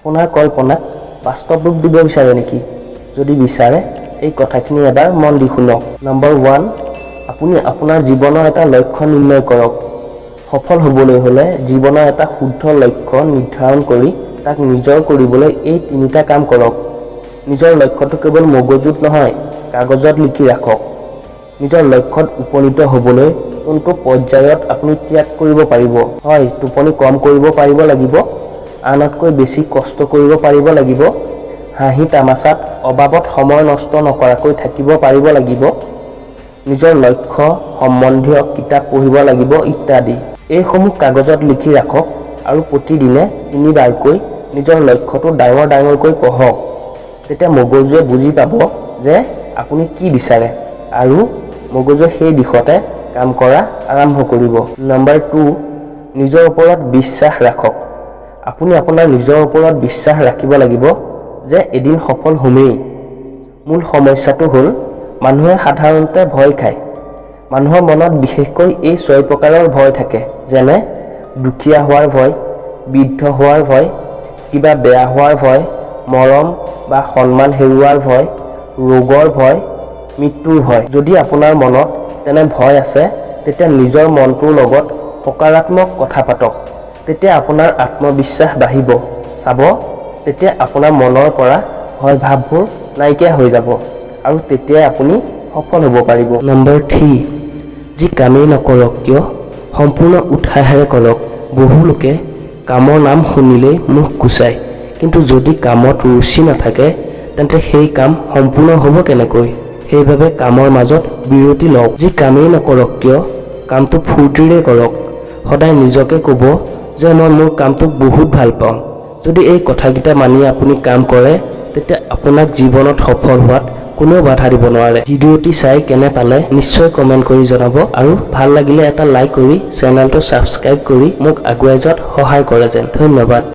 আপোনাৰ কল্পনাক বাস্তৱ ৰূপ দিব বিচাৰে নেকি? যদি বিচাৰে, এই কথাখিনি এবাৰ মন দি শুনক। নম্বৰ 1, আপুনি আপোনাৰ জীৱনৰ এটা লক্ষ্য নিৰ্ণয় কৰক। সফল হ'বলৈ হ'লে জীৱনৰ এটা শুদ্ধ লক্ষ্য নিৰ্ধাৰণ কৰি তাক নিজৰ কৰিবলৈ এই তিনিটা কাম কৰক। নিজৰ লক্ষ্যটো কেৱল মগজুত নহয়, কাগজত লিখি ৰাখক। নিজৰ লক্ষ্যত উপনীত হ'বলৈ কোনটো পৰ্যায়ত আপুনি ত্যাগ কৰিব পাৰিব? হয়, টোপনি কম কৰিব পাৰিব লাগিব, আনতকৈ বেছি কষ্ট কৰিব পাৰিব লাগিব, হাঁহি তামাচাত অবাবত সময় নষ্ট নকৰাকৈ থাকিব পাৰিব লাগিব, নিজৰ লক্ষ্য সম্বন্ধীয় কিতাপ পঢ়িব লাগিব ইত্যাদি। এইসমূহ কাগজত লিখি ৰাখক আৰু প্ৰতিদিনে তিনিবাৰকৈ নিজৰ লক্ষ্যটো ডাঙৰ ডাঙৰকৈ পঢ়ক। তেতিয়া মগজুৱে বুজি পাব যে আপুনি কি বিচাৰে আৰু মগজুৱে সেই দিশতে কাম কৰা আৰম্ভ কৰিব। নম্বৰ 2, নিজৰ ওপৰত বিশ্বাস ৰাখক। আপুনি আপোনাৰ নিজৰ ওপৰত বিশ্বাস ৰাখিব লাগিব যে এদিন সফল হ'মেই। মূল সমস্যাটো হ'ল, মানুহে সাধাৰণতে ভয় খায়। মানুহৰ মনত বিশেষকৈ এই ছয় প্ৰকাৰৰ ভয় থাকে, যেনে দুখীয়া হোৱাৰ ভয়, বৃদ্ধ হোৱাৰ ভয়, কিবা বেয়া হোৱাৰ ভয়, মৰম বা সন্মান হেৰুওৱাৰ ভয়, ৰোগৰ ভয়, মৃত্যুৰ ভয়। যদি আপোনাৰ মনত তেনে ভয় আছে, তেতিয়া নিজৰ মনটোৰ লগত সকাৰাত্মক কথা পাতক। তেতিয়া আপোনাৰ আত্মবিশ্বাস বাঢ়িব। চাব, তেতিয়া আপোনাৰ মনৰ পৰা ভয় ভাৱবোৰ নাইকিয়া হৈ যাব আৰু তেতিয়াই আপুনি সফল হ'ব পাৰিব। নম্বৰ 3, যি কামেই নকৰক কিয়, সম্পূৰ্ণ উৎসাহেৰে কৰক। বহু লোকে কামৰ নাম শুনিলেই মুখ কোঁচায়। কিন্তু যদি কামত ৰুচি নাথাকে, তেন্তে সেই কাম সম্পূৰ্ণ হ'ব কেনেকৈ? সেইবাবে কামৰ মাজত বিৰতি লওক। যি কামেই নকৰক কিয়, কামটো ফূৰ্তিৰে কৰক। সদায় নিজকে ক'ব যে মই মোৰ কামটোক বহুত ভাল পাওঁ। যদি এই কথাকেইটা মানি আপুনি কাম কৰে, তেতিয়া আপোনাক জীৱনত সফল হোৱাত কোনেও বাধা দিব নোৱাৰে। ভিডিঅ'টি চাই কেনে পালে নিশ্চয় কমেণ্ট কৰি জনাব আৰু ভাল লাগিলে এটা লাইক কৰি চেনেলটো ছাবস্ক্ৰাইব কৰি মোক আগুৱাই যোৱাত সহায় কৰে যেন। ধন্যবাদ।